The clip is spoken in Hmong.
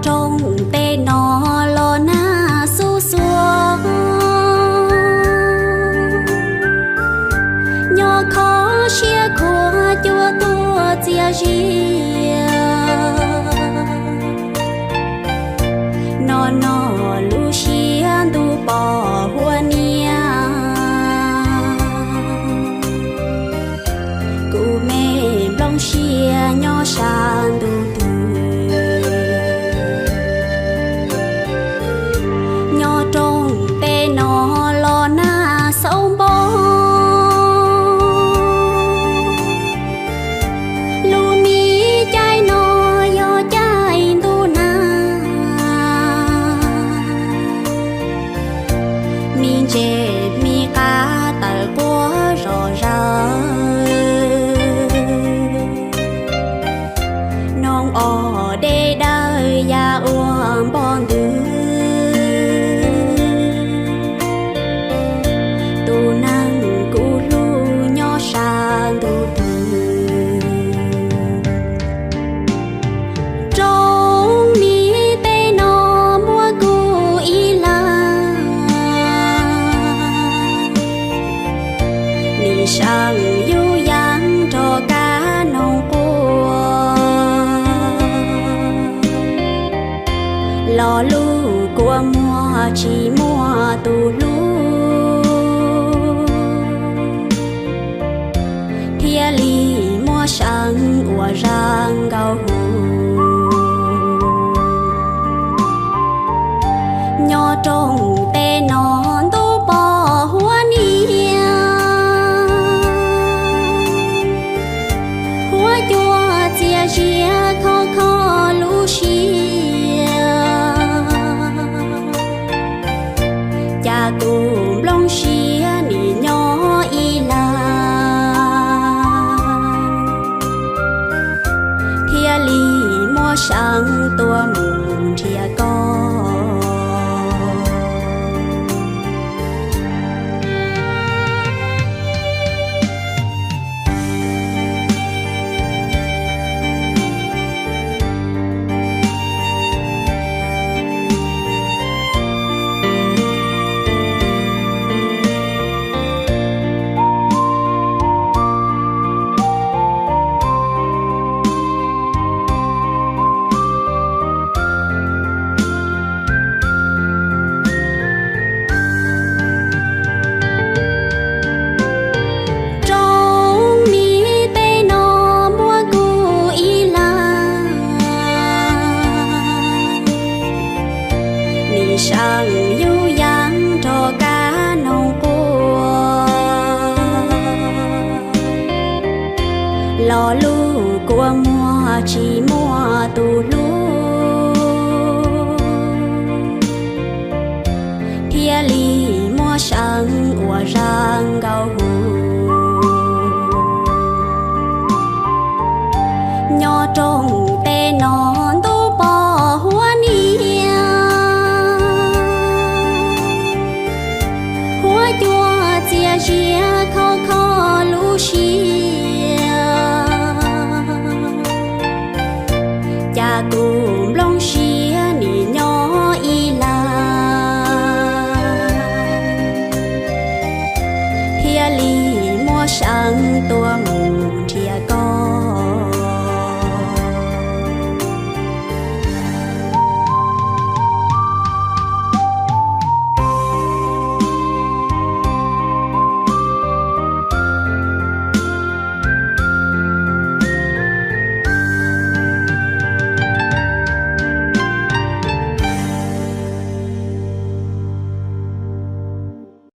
Rooj teb no los nag xuj xuav, nyob kho siab khuav cua tuaj txias zias. No no lub siab ntuj pom huab niam, kuv me nplooj siab nyob sab ntuj twg. Nyob rooj teb no los nag xauv npo, lub me caij no yog caij ntuj nag. Me ntses me qab tawm quaj zom zaws, noog os dej dawb ya ua npog ntws. Tus neeg kuv hlub nyob sab ntuj twg. Rooj me teb no muab kuv ib leeg, nim seem yub yeeb nrog kab noog quaj. Lo lus kua muag tsis muaj tus hlub, thiaj li muaj seev uas zaj nkauj hu. Nyob rooj teb no ntuj pom huab niam, huab cua txias zias kho kho lub siab. Cas tus nplooj siab nim nyob ib leeg, thiaj li muaj seev tuaj mus nrhiav koj. Rooj me teb no muab kuv ib leeg, nim seem yub yeeb nrog kab noog quaj. Lo lus kua muag tsis muaj tus hlub, thiaj li muaj seev uas zaj nkauj hu. Nyob rooj teb no ntuj pom huab niam, huab cua txias zias kho kho lub siab. Cas tus nplooj siab nim nyob ib leeg, thiaj li muaj seev tuaj mus